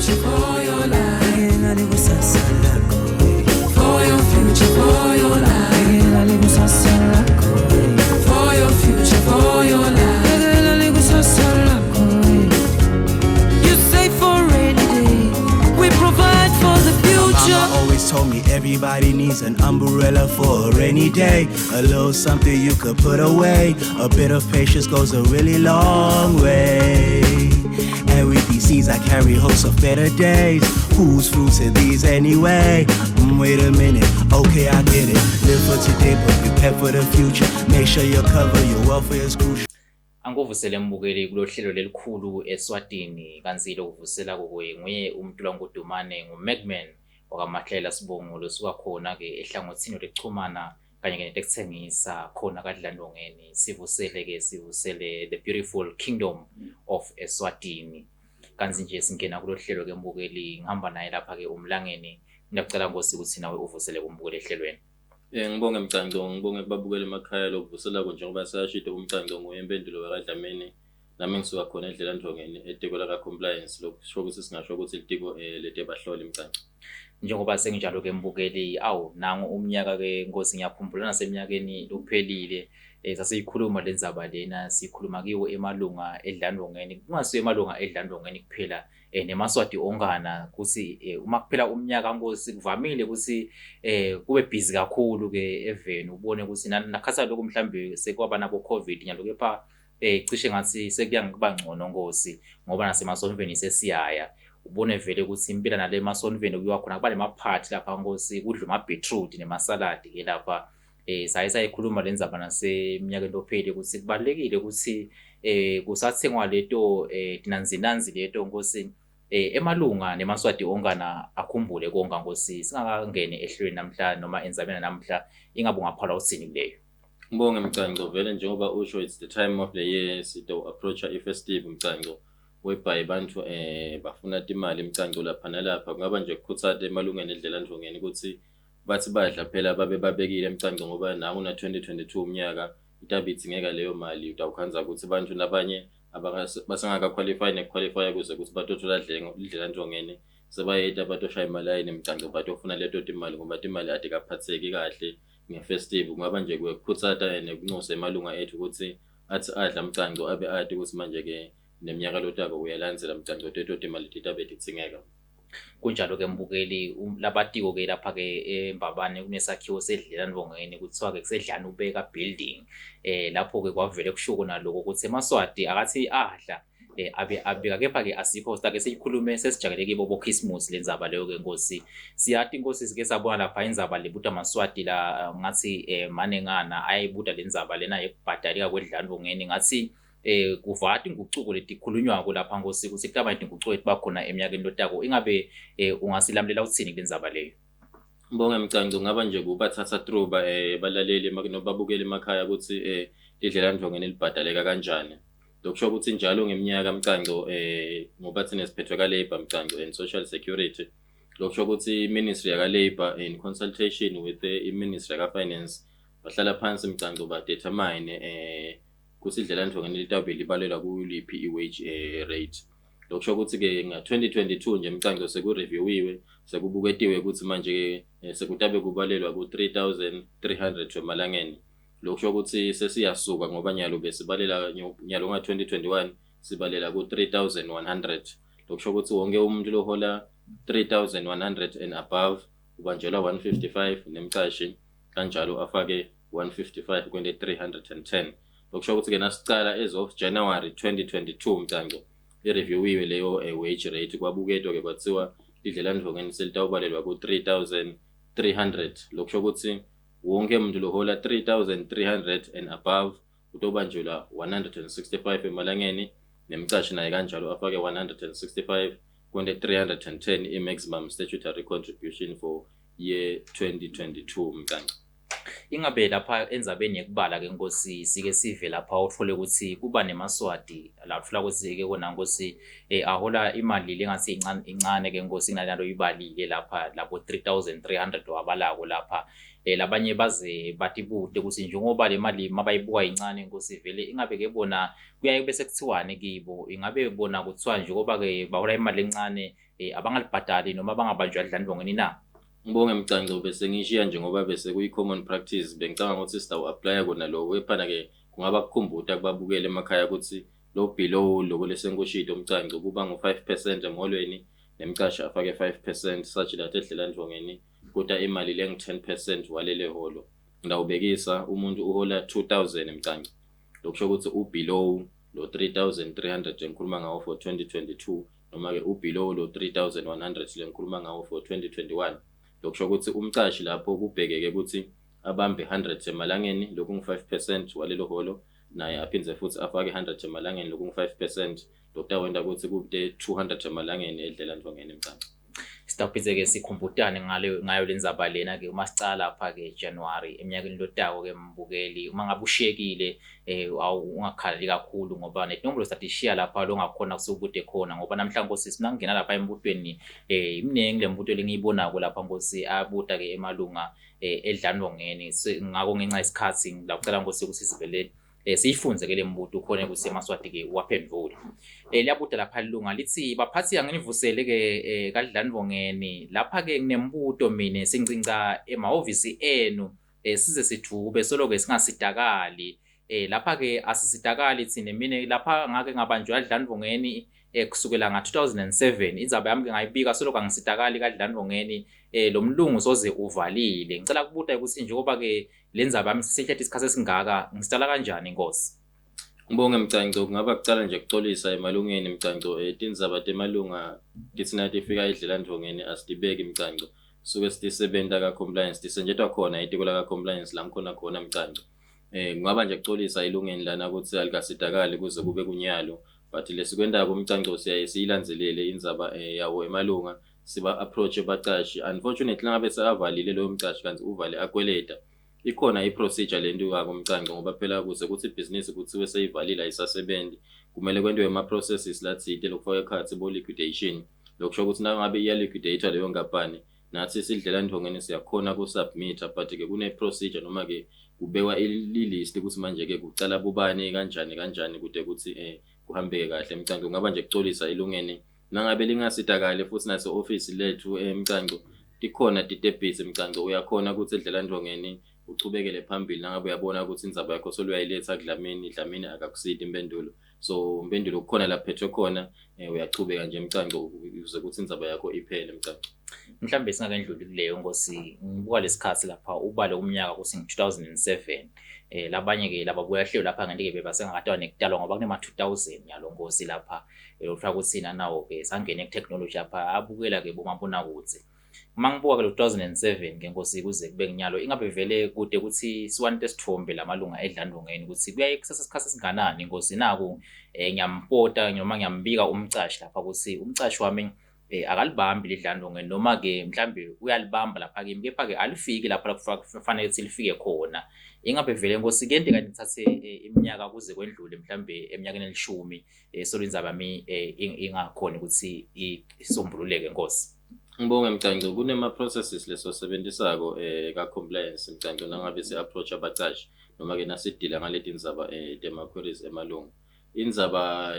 future, for your life. Bhekela likusasa lakho. For your future, for your life. Bhekela likusasa lakho. For your future, for your life. Bhekela likusasa lakho. You save for rainy day. We provide for the future. Mama always told me everybody needs an umbrella for a rainy day. A little something you could put away. A bit of patience goes a really long way. And with these seeds, I carry hopes of better days. Whose fruits are these anyway? Wait a minute, okay, I get it. Live for today, but prepare for the future. Make sure you cover your welfare is crucial. Angikuvusele mbukeli kulohlelo lelikhulu eSwatini kanti lokuvusela kukuye nguye uMntulwa Ngudumane nguMacman wakaMahlela Sibongo losuka khona ke ehlangothini lekuchumana kanye ke netekutsengisa khona kaDlandongeni. Sivusele ke, sivusele the beautiful kingdom of Eswatini. Kanti nje singena kulohlelo ke mbukeli, ngihamba naye lapha ke umlangeni. Ngiyacela Nkosi ukuthi nawe uvusele kumbukeli ehlelweni. Ngibonge Mcanco, ngibonge kubabukela emakhaya. Lokuvuselako njengoba seyashilo uMcanco nguye impendulo wakaDlamini. Nami ngisuka khona eDlelandvongeni etiko laka-compliance, lokusho ukuthi singasho ukuthi litiko letebahloli, Mcanco. Njengoba senginjalo ke mbukeli, awu nangu umnyaka ke Nkosi. Ngiyakhumbula naseminyakeni lophelile sasiyikhuluma lendzaba lena, sikhuluma kiwo emalunga eDlandongeni, kungasiyo emalunga eDlandongeni kuphela, nemaSwati onkana, kutsi uma kuphela umnyaka Nkosi kuvamile kutsi kube busy kakhulu ke eveni, ubone kutsi nakhatsa lokhu mhlambe sekwaba nabo COVID nyalo, kepha cishe ngathi sekuya ngikuba ngcono Nkosi, ngoba nasemasontfweni sesiyaya, ubone vele ukuthi impela nale emasontfweni kuyiwa khona kuba nemaphathi lapha Nkosi, kudla ama-beetroot nemasaladi ke lapha. Saye sayikhuluma le ndzaba naseminyakeni lophele ukuthi kubalulekile ukuthi kusathengwa leto tinanzinanzi leto Nkosi, emalunga nemaSwati onkana akhumbule konga. Nkosi, singakangeni ehlelweni namhla noma endzabeni namhla, ingabe ungaphala utsini kuleyo? Ngibonge Mcanco, vele njengoba usho, it's the time of the year sito approacha i-festive, Mcanco, whereby bantu bafuna timali, Mcanco, lapha nalapha. Kungaba nje kukhuthaza emalungeni eDlelandvongeni ukuthi bathi badla phela babe babekile, Mcanco, ngoba nangu na 2022 umnyaka itabe idzingeka leyo mali. Utawukhandza ukuthi bantu nabanye basengaka-qualify neku-qualify kuze ukuthi batothola idlelandvongeni, sebayeta batoshaya imalayini, Mcanco, batofuna leto timali ngoba timali atikaphatseki kahle nge-festive. Kungaba nje kuyekukhutsata nekuncusa emalunga ethu ukuthi athi adla, Mcanco, abe ati ukuthi manje-ke neminyaka lotako uyalandzela, Mcanco, teto timali titabe tidzingeka. Kunjalo ke mbukeli, labatiko ke lapha ke eMbabane kunesakhiwo seDlelandvongeni, kuthiwa ke kuseDlani ubeka building, lapho ke kwavele kushiwo naloko ukuthi emaSwati akathi adla abe abeka, kepha ke asikho sitake siyikhulume, sesijakele kibo boKhisimusi lendzaba leyo ke Nkosi. Siyati Nkosi, sike sabona lapha indzaba lebuta maSwati la ngathi manengana ayibuta lendzaba lena yekubhadalika kweDlandvongeni, ngathi kuvata ingucuko letikhulunywako lapha Nkosi, ukuthi kutaba tingucuko letiba khona eminyakeni lotako. Ingabe ungasilamulela utsini kulendzaba leyo? Ngibonge Mcanco, ngaba nje kubathatha through ba balaleli nobabukeli emakhaya ukuthi idlelandvongeni libhadaleka kanjani. Lokusho ukuthi njalo ngeminyaka, Mcanco, ngoba thina siphethwe ka-Labour, Mcanco, and Social Security. Lokusho ukuthi i-Ministry yaka-Labour in consultation with i-Ministry yaka-Finance bahlala phansi, Mcanco, ba-determine ukuthi idlelandvongeni litawube libalelwa kuliphi i-wage rate. Lokusho ukuthi-ke nga-2022 nje, Mcanco, seku-reviewiwe, sekubuketiwe ukuthi manje-ke sekutabe kubalelwa ku-3300 emalangeni. Lokusho ukuthi sesiyasuka ngoba nyalo besibalela, nyalo nga-2021 sibalela ku-3100. Lokusho ukuthi wonke umuntu lohola 3100 and above ubanjelwa 155, nemcashi kanjalo afake 155 kwente 310. Lokusho ukuthi-ke nasicala as of January 2022, Mcanco, i-reviewiwe leyo wage rate, kwabuketwa-ke kwathiwa idlelandvongeni selitawubalelwa ku-3300. Lokusho ukuthi wonke umuntu lohola 3300 and above utobanjelwa 165 emalangeni, nemcashi naye kanjalo afake 165 kwente 310 i-maximum statutory contribution for year 2022, Mcanco. Ingabe lapha endzabeni yekubala ke Nkosi sike sive lapha uthole ukuthi kuba nemaSwati la uthola ukuthi ke kona Nkosi ahola imali lengathi incane incane ke Nkosi kunalalo ibalile lapha labo 3300 wabalako lapha. Labanye baze batibute ukuthi njengoba le mali mabayibuka incane Nkosi vele ingabe ke bona kuyaye bese kuthiwani kibo, ingabe bona kuthiwa njengoba ke bahola imali encane abangalibhadali noma bangabanjwa edlandlongeni na? Ngibonge Mcanco, bese ngishiya nje ngoba bese kuyi-common practice, bengicabanga ukuthi sitawu-aplaya kona lokho, kepha-ke kungaba kukhumbuta kubabukeli emakhaya ukuthi lo below loko lesengikushito Mcanco kuba ngu-5% emholweni nemcashi afake 5% such that edlelandvongeni kuta imali lengu-10% walele holo. Ngitawubekisa umuntu uhola 2000 Mcanco, lokusho ukuthi u-below lo 3300 engikhuluma ngawo for 2022 noma-ke u-below lo 3100 lengikhuluma ngawo for 2021. Lokusho ukuthi umcashi lapho kubhekeke ukuthi abambe 100 emalangeni lokungu-5% walelo holo, naye aphindze futhi afake 100 emalangeni lokungu-5%, lokutawenta ukuthi kube 200 emalangeni edlelandvongeni Mcanco. Sitawuphindze-ke sikhumbutane ngayo le ndzaba lena-ke uma sicala lapha-ke January eminyakeni lotako ke mbukeli, uma ngabe ushiyekile ungakhalali kakhulu ngoba netinombolo sitatishiya lapha longakhona kusukude khona ngoba namhla Nkosi sinangena lapha embutweni iminingi le mbuto lengiyibonako lapha Nkosi abuta-ke emalunga edlandvongeni. Ngako ngenxa yesikhathi ngilacela Nkosi ukuthi sivele siyifunze ke le mbuto ukhona ukuthi emaSwati ke uwaphendvule. Liyabuta lapha lilunga lithi baphathi anginivusele ke kaDlandvongeni lapha ke nginembuto mina sincinca emahhovisi enu size sijube solo ke singasidakali. Lapha ke asisidakali thina, mina lapha ngake ngabanjwa eDlandvongeni kusukela nga-2007 indzaba yami ke ngayibika solo kangisidakali kaDlandvongeni, lo mlungu soze uvalile. Ngicela kubuta ukuthi njengoba ke le ndzaba yami sihlethe isikhathi esingaka ngisitala kanjani Nkosi? Ngibonge Mcanco, kungaba kucala nje kucolisa emalungeni Mcanco. Tindzaba temalunga tithi natifika edlelandvongeni asitibeki Mcanco, suke sitisebenta ka-compliance, tisenjetwa khona etiko laka-compliance la ngikhona khona Mcanco. Kungaba nje kucolisa elungeni lana ukuthi alikasidakali kuze kube kunyalo, but lesikwentako Mcanco siyaye siyilandzelele indzaba yawo emalunga, siba approach bacashi. Unfortunately ngabe seavalile loyo mcashi kanti uvale akweleta, ikhona i-procedure lento kako Mcanco, ngoba phela kuze kuthi ibhizinisi kuthiwe seyivalile ayisasebenzi, kumele kwentiwe ama-processes latsite lokufaka ekhatsi bo-liquidation. Lokusho ukuthi nangabe iya-liquidate leyo nkampani, nathi sidlelandvongeni siyakhona ku-submit-a, but-ke kune-procedure noma-ke kubekwa i-list ukuthi manje-ke kucala bobani kanjani kanjani kude kuthi kuhambeke kahle Mcanco. Kungaba nje kucolisa elungeni nangabe lingasidakali futhi nase-ofisi lethu eMcanco tikhona titebhisi Mcanco, uyakhona ukuthi edlelandvongeni uchubekele phambili nangabe uyabona ukuthi indzaba yakho soluyayiletha kuDlamini, Dlamini akakusidi impendulo. So impendulo kukhona la phethwe khona, uyachubeka nje Mcanco ukuze ukuthi indzaba yakho iphele Mcanco. Mhlambe singakendluli kuleyo Nkosi, ngibuka lesikhathi lapha ubale umnyaka ukuthi ngu-2007. Labanye ke lababuya hlelo lapha ngeke bebasengakatwa nekutalwa ngoba kunema 2000 yalo Nkosi lapha uthola ukuthi nanawo ke sangene ku-technology lapha abukela ke bomabonakude. Uma ngibuka ke lo 2007 ke Nkosi kuze kube nginyalo ingabe vele kude ukuthi siwanite sithombe lamalunga edlandvongeni ukuthi kuyaye kusasa isikhathi esinganani Nkosi, naku ngiyampota noma ngiyambika umcashi lapha ukuthi umcashi wami akalibambi lidlandvongeni noma ke mhlambe uyalibamba lapha kimi kepha ke alifiki lapha kufanele ukuthi lifike khona. Ingabe vele Nkosi kuyenteka nithathe iminyaka kuze kwendlule mhlambe eminyakeni elishumi solo indzaba yami ingakhoni ukuthi isombululeke Nkosi? Ngibonge Mcanco, kunema-processes lesosebenzisako ka-compliance Mcanco nangabe si-approach abacashi noma-ke nasidila ngaleti ndzaba tema-queries emalunga. Indzaba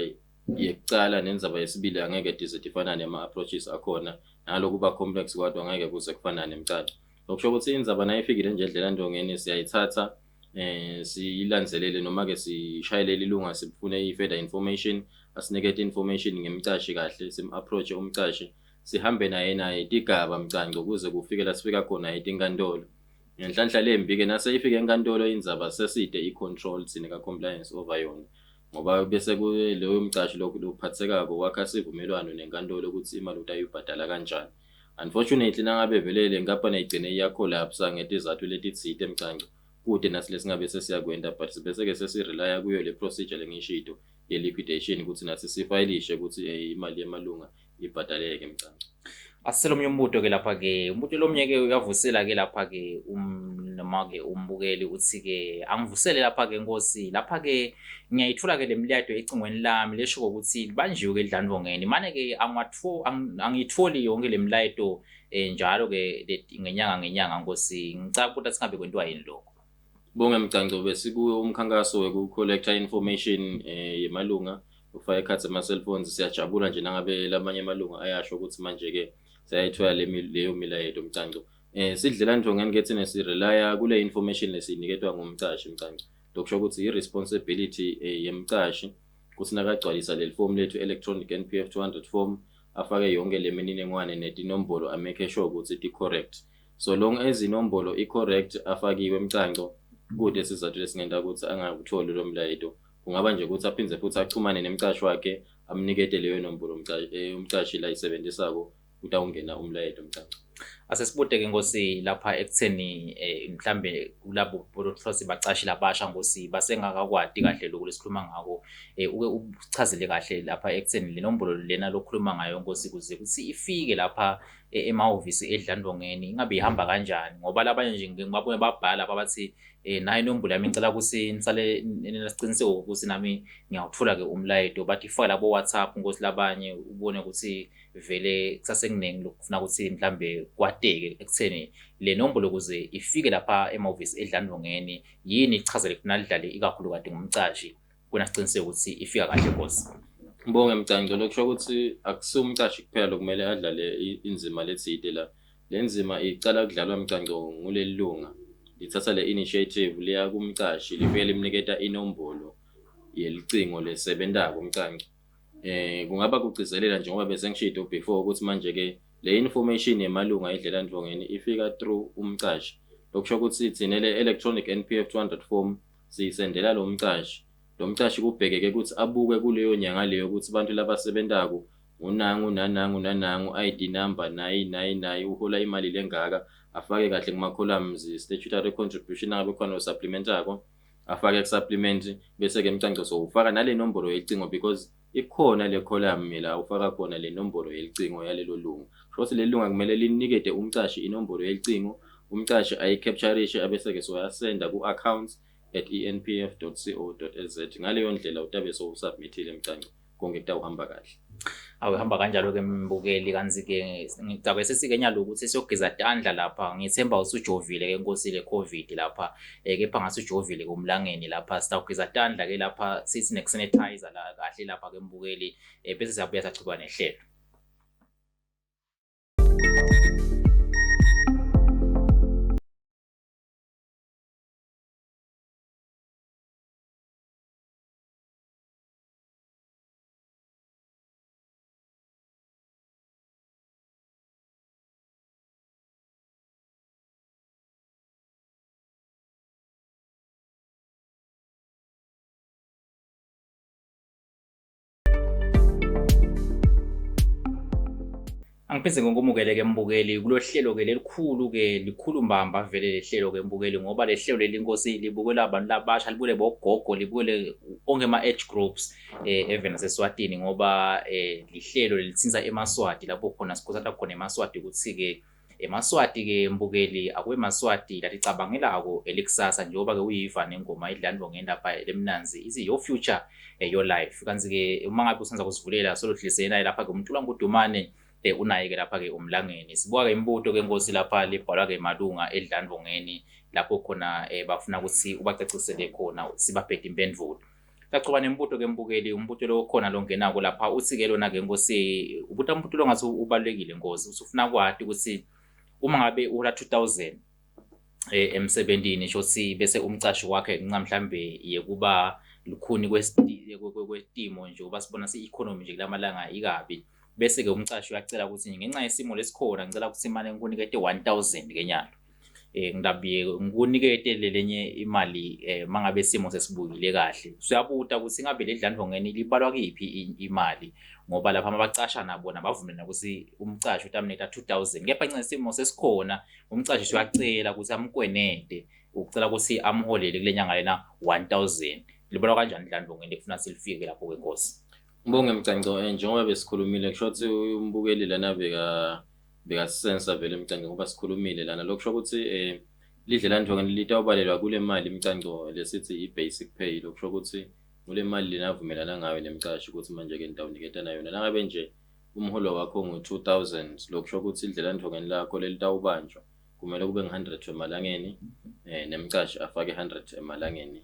yekucala nendzaba yesibili angeke tize tifanane ama-approaches akhona, nalokuba complex kodwa angeke kuze kufanane Mcanco. Lokusho ukuthi indzaba nayifikile nje edlelandvongeni siyayithatha siyilandzelele noma-ke sishayelele ilunga sifune i-further information, asinikete information ngemcashi kahle, sim-approach umcashi, sihambe naye tigaba Mcanco kuze kufike la sifika khona etinkantolo. Ngenhlanhla lembi-ke naseyifike enkantolo indzaba seside i-control thina ka-compliance over yona, ngoba bese loyo mcashi lokuphathekako wakha sivumelwano nenkantolo ukuthi imali utayibhadala kanjani. Unfortunately nangabe vele le nkampani ayigcine iya-collapse ngetizathu letitsite Mcanco, kude nathi lesingabe sesiyakwenta, but bese-ke sesi-relya kuyo le procedure lengiyishito ye-liquidation ukuthi nathi sifayilishe ukuthi imali yemalunga ibhadaleke Mcanco. Asisele omunye umbuto ke lapha ke umbuto lomnye ke uyavusela ke lapha ke noma ke umbukeli uthi ke angivusele lapha ke nkosi lapha ke ngiyayithola ke lemilayeto ecingweni lami lesho ukuthi libanjiwe ke lidlandvongeni mane ke angiyitholi yonke lemilayeto njalo ke ngenyanga ngenyanga nkosi ngicela ukuthi singabe kwentiwa yini lokho. Bonke Mcanco, besikuwo umkhankaso weku-collecta information yemalunga ufake ekhathi ama-cellphones. Siyajabula nje nangabe lamanye amalunga ayasho ukuthi manje-ke siyayithola leyo milayeto Mcanco. Sidlela ndvongeni ke thina sirelaya kule information lesiyiniketwa ngumcashi Mcanco. Lokusho ukuthi i-responsibility yemcashi ukuthi nakagcwalisa leli form lethu electronic NPF 200 form afake yonke le mininingwane netinombolo amake sure ukuthi ti-correct. So long as inombolo i-correct afakiwe Mcanco, kude isizathu lesingenta ukuthi angakutholi lo mlayeto. Kungaba nje ukuthi aphindze futhi achumane nemcashi wakhe amnikete leyo nombolo umcashi la ayisebenzisako utawungena umlayeto Mcanco. Asesibude ke nkosi lapha ekutheni mhlambe kulabo bolothosi bacashi labasha nkosi basengakakwati kahle lokhu lesikhuluma ngako, uke uchazele kahle lapha ekutheni le nombolo lena lokhuluma ngayo nkosi kuze kuthi ifike lapha emahhovisi edlandvongeni ingabe ihamba kanjani, ngoba labanye nje ngibabone babhala lapha bathi nayi inombolo yami ngicela ukuthi nisale nesiqiniseko ukuthi nami ngiyawuthola ke umlayeto, bathi faka labo WhatsApp nkosi labanye ubone ukuthi vele kusasekuningi lokufuna ukuthi mhlambe kwateke ekutheni le nombolo ukuze ifike lapha emahhovisi edlandvongeni yini ichazele kufuna lidlale ikakhulu kade ngumcashi kunasiqiniseko ukuthi ifika kahle nkosi. Ngibonge Mcanco, lokusho ukuthi akusiwo umcashi kuphela lokumele adlale inzima lethide la. Le nzima icala kudlalwa Mcanco nguleli lunga lithatha le initiative liya kumcashi lifike limniketa inombolo yelicingo lesebentako Mcanco. Kungaba kugcizelela njengoba bese ngishilo before ukuthi manje ke le information yemalunga edlela ndvongeni ifika through umcashi. Lokusho ukuthi thina le electronic NPF 200 form siyisendela lo mcashi. Lo mcashi kubhekeke ukuthi abuke kuleyo nyanga leyo ukuthi abantu labasebentako unangu nanangu nanangu ID number nayi nayi nayi uhola imali lengaka, afake kahle kuma columns statutory contribution nangabe khona osupplementako afake ku-supplement, bese ke Mcanco sowufaka nale nombolo yecingo because ikhona le column la ufaka khona le nombolo yelicingo yalelo lunga. Kusho ukuthi leli lunga kumele linikete umcashi inombolo yelicingo, umcashi ayicapturishe abese ke soyasenda ku-accounts at enpf.co.za. Ngaleyo ndlela utabe sowusubmithile Mcanco, konke kutawuhamba kahle. Awuhamba kanjalo ke mbukeli, kanti ke ngicabanga sesike nyalo ukuthi siyogeza tandla lapha. Ngithemba usujovile ke nkosi le COVID lapha, kepha ngathi ujovile kumlangeni lapha. Sitawugeza tandla ke lapha sithi nekusanitizer la kahle lapha ke mbukeli, bese siyabuya sachuba nehlelo. Angiphinde ngokumukele ke mbukeli kulo hlelo ke lelikhulu ke likhulu mbamba vele lehlelo ke mbukeli, ngoba lehlelo leli inkosi libukela abantu labasha, libukele bogogo, libukele onke ama age groups even naseswatini, ngoba lihlelo lelithinta emaswati lapho khona sikhuthaza khona emaswati ukuthi ke emaswati ke mbukeli akube maswati laticabangelako elikusasa, njengoba ke uyiva nengoma idlandwa ngendaba lemnanzi ithi your future your life. Kanti ke uma ngabe usanza kusivulela solodlisena lapha ke uMntula Ngudumane unaye ke lapha ke umlangeni. Sibuka ke imibuto ke nkosi lapha libhalwa ke malunga edlandvongeni lapho khona bafuna ukuthi ubacacisele khona sibabhede impendulo. Sachuba nembuto ke mbukeli, umbuto lo khona longenako lapha uthi ke lona ke nkosi ubuta umbuto lo ngathi ubalulekile nkosi, usufuna kwati ukuthi uma ngabe uhola 2000 emsebentini shothi bese umcashi wakhe ngenxa mhlambe yekuba lukhuni kwetimo nje uba sibona si-economy nje kulamalanga ikabi, bese ke umcashi uyacela ukuthi ngenxa yesimo lesikhona ngicela ukuthi imali ngikunikete 1000 ke nyalo, ngidabuye ngikunikete lelenye imali mangabe isimo sesibuyile kahle. Usuyabuta ukuthi ingabe le dlandvongeni libalwa kuyiphi imali, ngoba lapha mabacasha nabona bavumelana ukuthi umcashi utamniketa 2000, kepha ngenxa yesimo sesikhona umcashi usuyacela ukuthi amkwenete, ucela ukuthi amholele kule nyanga lena 1000. Libalwa kanjani dlandvongeni lekufuna silifike lapho kwenkosi? Ngibonge Mcanco, njengoba besikhulumile kusho ukuthi umbukeli lana beka Bekasensa vele Mcanco ngoba sikhulumile lana. Lokusho ukuthi lidlelandvongeni litawubalelwa kule mali Mcanco lesithi i-basic pay. Lokusho ukuthi kule mali lenavumelana ngayo nemcashi ukuthi manje-ke nitawuniketana yona. Nangabe nje umholo wakho ngu-2000, lokusho ukuthi idlelandvongeni lakho lelitawubanjwa kumele kube ngu-100 emalangeni, nemcashi afake 100 emalangeni,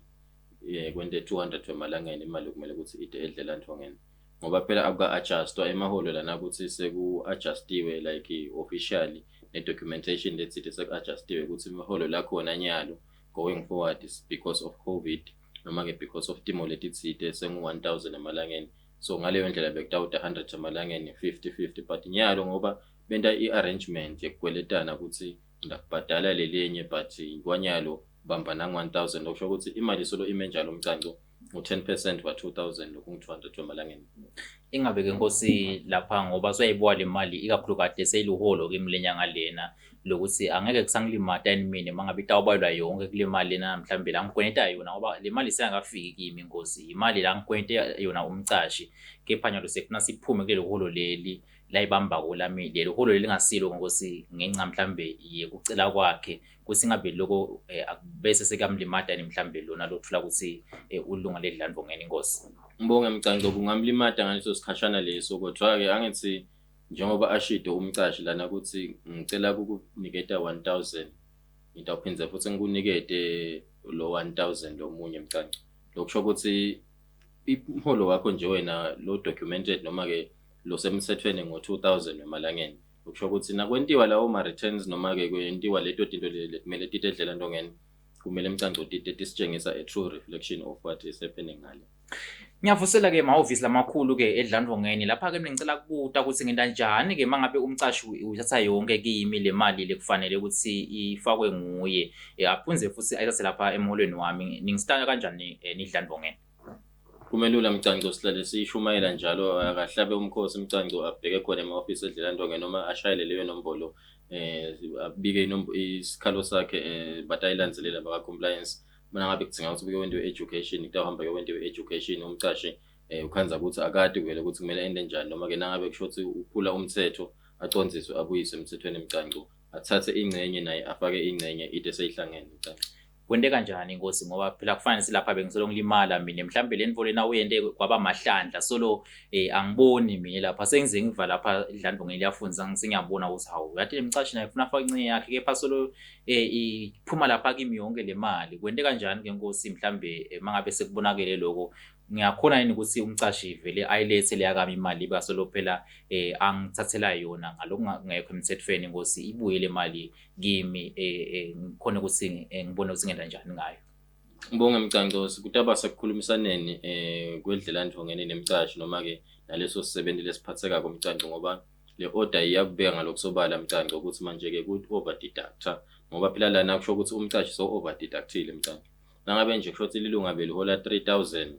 kwente 200 emalangeni imali kumele ukuthi ide edlelandvongeni. Ngoba phela akuka-adjustwa emaholo lana ukuthi seku-adjustiwe like officially ne-documentation letsite seku-adjustiwe ukuthi imiholo lakhona nyalo going forward is because of COVID noma-ke because of timo letitsite sengu-1000 emalangeni. So ngaleyo ndlela bekutawuta 100 emalangeni, 50-50, but nyalo ngoba benta i-arrangement yekukweletana ukuthi ngakubhadala lelinye, but kwanyalo bamba nangu-1000, lokusho ukuthi imali solo ime njalo Mcanco ngu-10% wa-2000, lokungu-200 emalangeni. Ingabe-ke Nkosi lapha ngoba soyayibuka le mali ikakhulukade seyiluholo kimi le nyanga lena, lokuthi angeke kusangilimata yini mina uma ngabe itawubalwa yonke kule mali lena mhlawumbe la ngikweleta yona, ngoba le mali isengakafiki kimi Nkosi, imali la ngikweleta yona umcashi, kepha nyalo sekufuna siphume kuleli holo leli layibambako lami, leli holo leli lingasilo Nkosi ngenxa mhlawumbe yekucela kwakhe, kuthi ngabe loko bese sekamlimata yini mhlawumbe lona lothola ukuthi ulunga ledlandvongeni Nkosi. Ngibonge Mcanco, kungamlimata ngaleso sikhashana leso, kodwa-ke angithi njengoba ashido umcashi lana ukuthi ngicela kukuniketa 1000, ngitawuphindze futhi ngikunikete lo 1000 lomunye Mcanco. Lokusho ukuthi umholo wakho nje wena lo documented noma-ke lo semthethweni ngo-2000 emalangeni. Lokusho ukuthi nakwentiwa lawo ma-returns noma-ke kwentiwa leto tinto lekumele tite edlelandvongeni, kumele Mcanco tite tisitshengisa a true reflection of what is happening ngale. Ngiyavusela-ke emahhovisi lamakhulu-ke edlandvongeni lapha-ke mina ngicela kubuta ukuthi ngenta njani-ke uma ngabe umcashi uyithatha yonke kimi le mali lekufanele ukuthi ifakwe nguye, aphindze futhi ayithathe lapha emholweni wami, ningisita kanjani nidlandvongeni? Kumelula Mcanco, sihlale siyishumayela njalo, akahlabe umkhosi Mcanco, abheke khona ema-ofisi edlelandvongeni noma ashayele leyo nombolo, abike isikhalo sakhe, batayilandzelela baka-compliance. Uma ngabe kudingeka ukuthi kuyowentiwa i-education, kutawuhamba kuyowentiwa i-education. Umcashi ukhandza ukuthi akati vele ukuthi kumele ente njani, noma-ke nangabe kusho ukuthi uphula umthetho, acondziswe abuyiswe emthethweni Mcanco, athathe ingcenye naye afake ingcenye ide seyihlangene Mcanco. Kwente kanjani Nkosi, ngoba phela kufanele silapha bengisolo ngilimala mina mhlambe le nto lena uyente kwaba mahlandla solo angiboni mina lapha sengize ngiva lapha idlandvongeni liyafundisa, sengiyabona ukuthi hawu yathi le mcashi naye kufuna afake ingcenye yakhe, kepha solo iphuma lapha kimi yonke le mali. Kwente kanjani ke Nkosi mhlambe mangabe sekubonakele lokho, ngiyakhona yini ukuthi umcashi vele ayilethe leya kami imali iba solo phela angithathela yona ngalokungekho emthethweni Nkosi, ibuye le mali kimi, ngikhone ukuthi ngibone ukuthi ngenta njani ngayo. Ngibonge Mcanco, kutaba sekukhulumisaneni kwedlelandvongeni nemcashi noma-ke naleso sisebenzi lesiphathekako Mcanco, ngoba le order iyakubeka ngalokusobala Mcanco ukuthi manje-ke ku-over deductor, ngoba phela lana kusho ukuthi umcashi so over deductile Mcanco. Nangabe nje kusho ukuthi lilunga belihola 3000,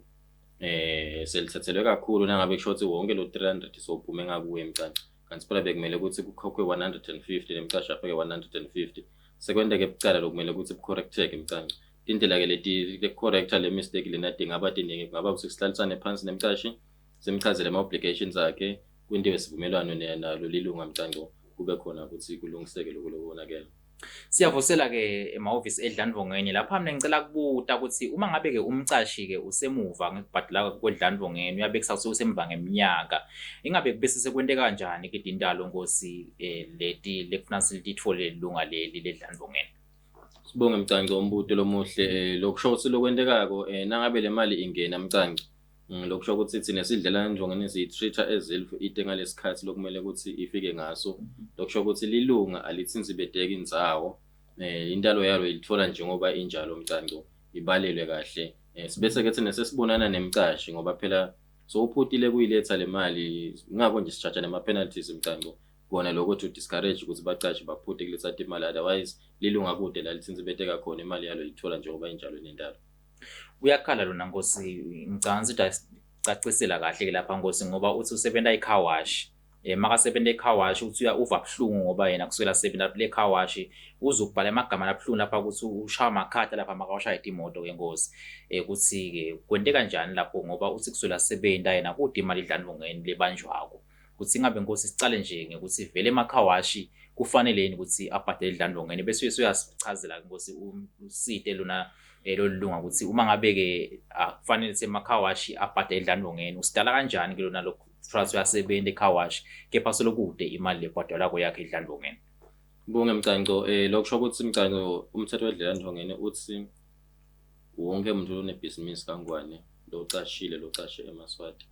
selithathelwe kakhulu nangabe kusho ukuthi wonke lo 300 sowuphume ngakuye Mcanco. Kanti phela bekumele ukuthi kukhokhwe 150 nemcashi afake 150. Sekwenteke bucala lokumele ukuthi bucorrecteke Mcanco. Tindlela-ke leti lekucorrecta le mistake lena tingaba tiningi, kungaba ukuthi sihlalisane phansi nemcashi simchazele ama-obligations akhe, kwentiwe sivumelwano nalo lilunga Mcanco, kube khona ukuthi kulungiseke lokhu lokonakele. Siyavusela-ke emahhovisi edlandvongeni lapha mina ngicela kubuta ukuthi uma ngabe-ke umcashi-ke usemuva ngekubhadala kwedlandvongeni uyabekisa ukuthi usemva ngeminyaka, ingabe bese sekwente kanjani ke tintalo Nkosi leti lekufuna silitfole lilunga leli ledlandvongeni? Sibonge Mcanco, umbuto lomuhle. Lokusho ukuthi lokwentekako nangabe le mali ingena Mcanco, lokusho ukuthi thina sidlelandvongeni siyi-treat-a as if ite ngalesikhathi lokumele ukuthi ifike ngaso. Lokusho ukuthi lilunga alithinsi bedeka indzawo, intalo yalo ilithola njengoba injalo Mcanco, ibalelwe kahle. Sibese-ke thina sesibonana nemcashi ngoba phela sowuphutile kuyiletha le mali, ngako nje si-charge-a nama-penalties Mcanco, kona lokho to discourage ukuthi bacashi baphute kuletha imali, otherwise lilunga kude la lithinsi beteka khona, imali yalo ilithola njengoba injalo nentalo. Uyakhala lona Nkosi, ngicabanga ukuthi cacisela kahle ke lapha Nkosi, ngoba uthi usebenta e-car wash. Makasebenta e-car wash uthi uva buhlungu ngoba yena kusukela asebenta le car wash uzukubhala amagama labuhlungu lapha ukuthi ushaya amakhata lapha makawashaya imoto ke Nkosi. Ukuthi ke kwente kanjani lapho ngoba uthi kusukela asebenta yena kude imali idlandvongeni lebanjwako. Kutsi ngabe Nkosi sicale nje ngekuthi vele emakhawashi kufanele yini ukuthi abhadale idlandlongeni bese uyasichazela Nkosi usite lona lolu lunga ukuthi uma ngabe-ke kufanele ukuthi emakhawashi abhadale idlandlongeni usidala kanjani ke lona lokhu trust uyasebenza ekhawashi kepha solokude imali lebhadalwako yakhe idlandlongeni. Bonge Mcanco, lokusho ukuthi Mcanco umthetho wedlelandlongeni uthi wonke umuntu onebhizinisi kaNgwane locashile locashe emaSwati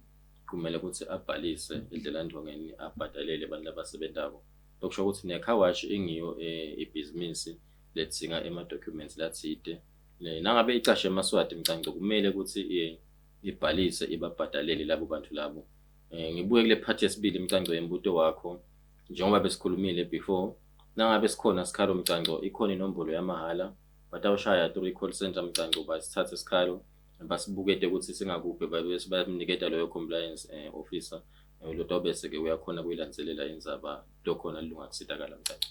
kumele ukuthi abhalise edlelandlongeni abhadalele abantu labasebentako. Lokusho ukuthi ne-car wash ingiyo ibhizinisi ledzinga ema-documents latsite. Nangabe icashe emaSwati Mcanco kumele ukuthi ibhalise ibabhadalele labo bantu labo. Ngibuye kule part yesibili Mcanco yembuto wakho njengoba besikhulumile before nangabe sikhona sikhalo Mcanco ikhona inombolo yamahhala batawushaya through i-call center Mcanco basithathe isikhalo basibukete ukuthi singakuphi bese bayamniketa loyo compliance officer lo tawubese-ke uyakhona kuyilandzelela indzaba lokhona lilunga kusitakala Mcanco.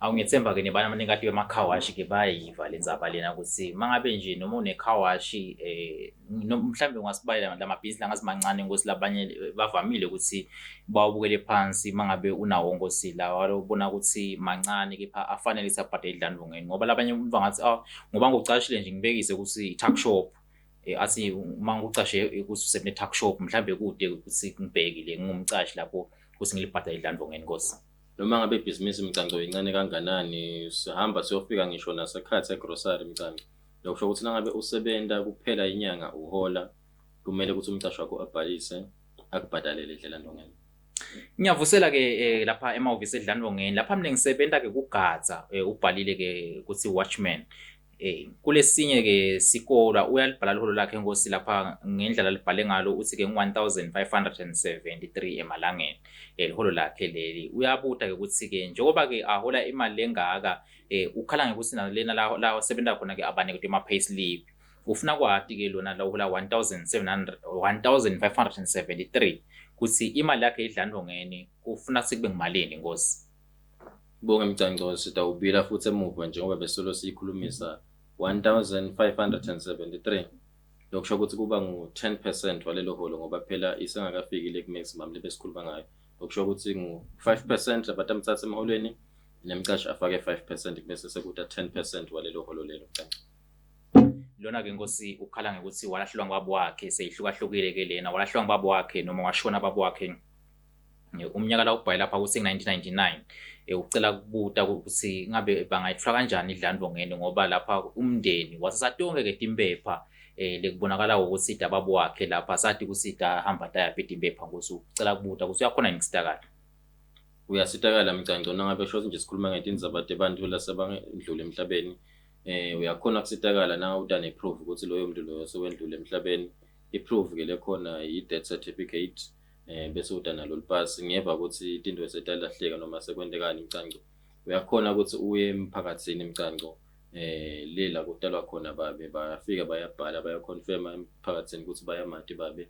Awu ngiyethemba-ke nebana abanikati bemakhawashi-ke bayayiva le ndzaba lena ukuthi mangabe nje noma unekhawashi mhlawumbe ungasibalela lamabhizinisi langathi mancane nkosi labanye bavamile ukuthi bawabukele phansi mangabe unawo nkosi lawa ubona ukuthi mancane kepha afanele ukuthi abhadale idlandlongeni ngoba labanye umuntu angathi ah ngoba ngikucashile nje ngibekise ukuthi i-tuck shop athi uma ngikucashe ukuthi usene-tuck shop mhlawumbe kude ukuthi ngibhekile ngingumcashi lapho ukuthi ngilibhadale idlandlongeni nkosi. Noma ngabe ibhizinisi Mcanco incane kanganani sihamba siyofika ngisho nasekhathi egrosari Mcanco. Lokusho ukuthi nangabe usebenta kuphela inyanga uhola kumele ukuthi umqashi wakho abhalise akubhadalele edlelandongeni. Ngiyavusela ke lapha emahhovisi edlandongeni lapha mina ngisebenta ke kugadza ubhalile ke ukuthi watchman kulesinye ke sikola uyalibhala liholo lakhe nkosi lapha ngendlela libhale ngalo uthi ke 1573 emalangeni liholo lakhe leli uyabuta ke ukuthi ke njengoba ke ahola imali lengaka ukhala ngekuthi nalena la osebenta khona ke abanikwe ama payslip ufuna kwati ke lona la uhola 1700 1573 kuthi imali yakhe idlandongeni kufuna sekube ngimalini nkosi. Bonke Mcanco sitawubila futhi emuva njengoba besolo siyikhulumisa 1573 lokusho ukuthi kuba ngu-10 percent walelo holo ngoba phela isengakafiki le ku-maximum lebesikhuluma ngayo. Lokusho ukuthi ngu-5 percent abatamthatha emholweni nemcashi afake 5 percent bese sekuta 10 percent walelo holo lelo Mcanco. Lona ke nkosi ukhala ngekuthi walahlelwa ngubaba wakhe seyihlukahlukile ke lena walahlelwa ngubaba wakhe noma washona baba wakhe umnyaka la ubhale lapha ukuthi 1999 ucela kubuta ukuthi ngabe bangayithola kanjani idlandlongeni ngoba lapha umndeni wasasa tonke ke timpepha lekubonakala ukuthi idababo wakhe lapha sathi ukuthi hamba tayaphi timpepha nkosi ucela kubuta ukuthi uyakhona yini kusitakala. Uyasitakala Mcanco nangabe shothi nje sikhuluma ngetindzaba tebantu lasebandlule emhlabeni uyakhona kusitakala na uta ne-proof ukuthi loyo muntu loyo sewendlule emhlabeni. I-proof ke lekhona i-death certificate bese uta nalo lipasi. Ngiyeva ukuthi tinto setalahleka noma sekwentekani Mcanco. Uyakhona ukuthi uye emphakathini Mcanco le la kutalwa khona babe bayafika bayabhala bayaconfirma emphakathini ukuthi bayamati babe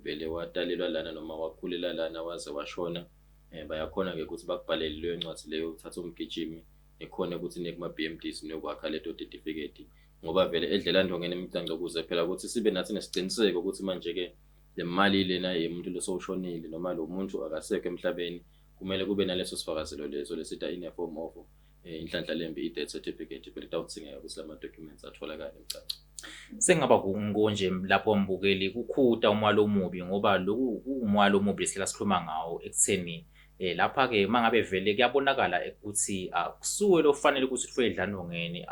vele watalelwa lana noma wakhulela lana waze washona. Bayakhona ke ukuthi bakubhalele leyo ncwadi leyo uthathe umgijimi nikhone ukuthi niye kuma-B_M_Ds niyokwakha leto certificate ngoba vele edlelandongeni Mcanco ukuze phela ukuthi sibe nathi nesiciniseko ukuthi manje-ke le mali lena yemuntu losowushonile noma lo muntu akasekho emhlabeni kumele kube naleso sifakazelo leso lesita in a form of inhlanhla lembi i-death certificate phela kutawudzingeka ukuthi lama documents atholakale Mcanco. Sengaba nje lapho mbukeli kukhuta umoya omubi ngoba lokhu kuwumoya omubi lesihlala sikhuluma ngawo ekutheni lapha ke mangabe vele kuyabonakala ukuthi akusuwe lofanele ukuthi utfole idlandongeni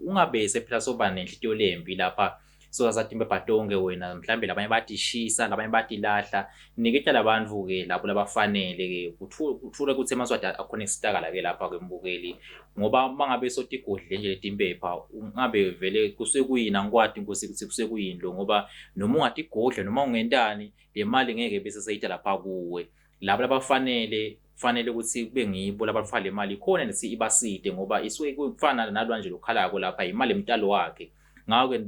ungabese phela soba nenhlitiyo lembi lapha sozathi impepha tonke wena mhlambe labanye batishisa labanye batilahla niketa labantu ke labo labafanele ke kuthule ukuthi emaswati akhona kusitakala ke lapha ke mbukeli ngoba mangabe sotigodle nje letimpepha ungabe vele kusuke kuyini angikwati inkosi ukuthi kusuke kuyini lo ngoba noma ungatigodla noma ungentani le mali ngeke bese seyita lapha kuwe labo labafanele kufanele ukuthi kube ngibo labafaka le mali ikhona nethi ibaside ngoba isuke kufana nalwanje lokhalako lapha imali emtalo wakhe. Ngakho-ke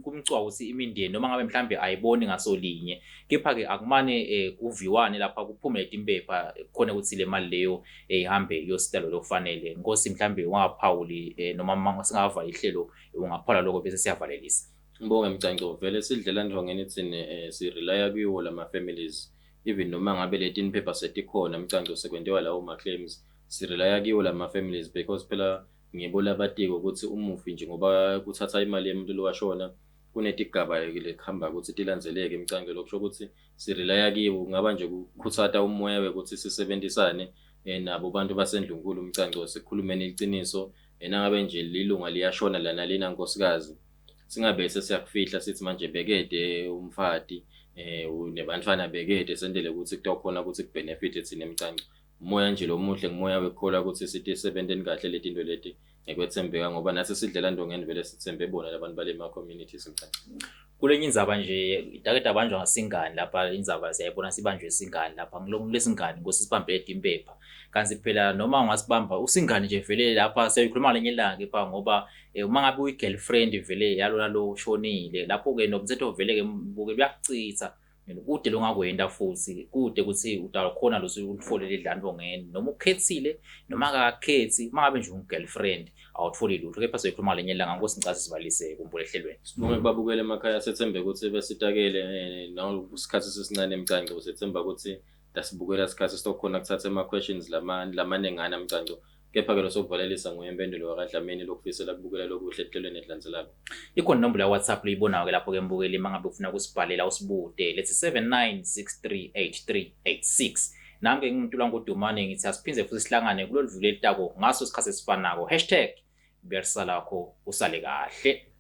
kumcwa ukuthi imindeni noma ngabe mhlambe ayiboni ngasolinye kepha-ke akumane kuviwane lapha kuphume timpepha khona ukuthi le mali leyo ihambe iyosita lo lokufanele. Nkosi mhlambe ungaphawuli noma singavali ihlelo ungaphawula lokho bese siyavalelisa. Ngibonge Mcanco, vele sidlela ndongeni thina si-relya kuwo lama families. Even noma ngabe leti niphepha setikhona mcanco, sekwentiwa lawo ma-claims, sirelaya kiwo lama-families because phela ngibo labatiko ukuthi umufi nje, ngoba kuthatha imali yemuntu lowashona kunetigaba lekuhamba ukuthi tilandzeleke emcanco. Lokusho ukuthi sirelaya kibo, kungaba nje kukhutsata umoya wekuthi sisebenzisane nabo bantu basendlunkulu umcanco, sikhulumeni iqiniso. Nangabe nje lilunga liyashona lana lina nkosikazi, singabe sesiyakufihla sithi manje bekede umfati nebantfwana bekede, sentele ukuthi kutokhona ukuthi kubenefit thina emcanco. Umoya nje lomuhle ngumoya wekukholwa ukuthi sithi sebenteni kahle letinto leti ngekwethembeka, ngoba nathi sidlela ndongeni vele sithembe bona labantu bale ma-communities mcanco. Kulenye indzaba nje take tabanjwa ngasingani lapha, indzaba siyayibona sibanjwe singani lapha ngilesingani nkosi sibambe timpepha, kanti phela noma ungasibamba usingani nje vele lapha siyayikhuluma ngalenye ilanga, kepha ngoba uma ngabe uyi-girlfriend vele yalona lo ushonile, lapho-ke nomthetho vele-ke mbuke uyakuchitha kude longakwenda, futhi kude ukuthi utawukhona lo ulitfole lidlandvongeni noma ukhetsile noma akakakhetsi. Uma ngabe nje ungu-girlfriend awutfoli lutho, kepha siyoyikhuluma ngalenye ilanga. Nkosi, ngicela sivalise kumbule ehlelweni. Sibonge kubabukela emakhaya, sethembe ukuthi besitakele nakusikhathi sesincane emcanco. Sethemba ukuthi tasibukela isikhathi sitokhona kuthatha ama-questions lamanengana mcanco. Kepha-ke losokuvalelisa nguye Impendulo wakaDlamini, lokufisela kubukela lokuhle ehlelweni elilandzelako. Ikhona inombolo ya-WhatsApp loyibonayo-ke lapho-ke mbukeli, uma ngabe ufuna ukusibhalela usibude, lethi 79638386. Nami-ke ngingumntula ngudumane, ngithi asiphinde futhi sihlangane kulolu vulo elitako ngaso isikhathi esifanako. #Buyalisalakho, usale kahle.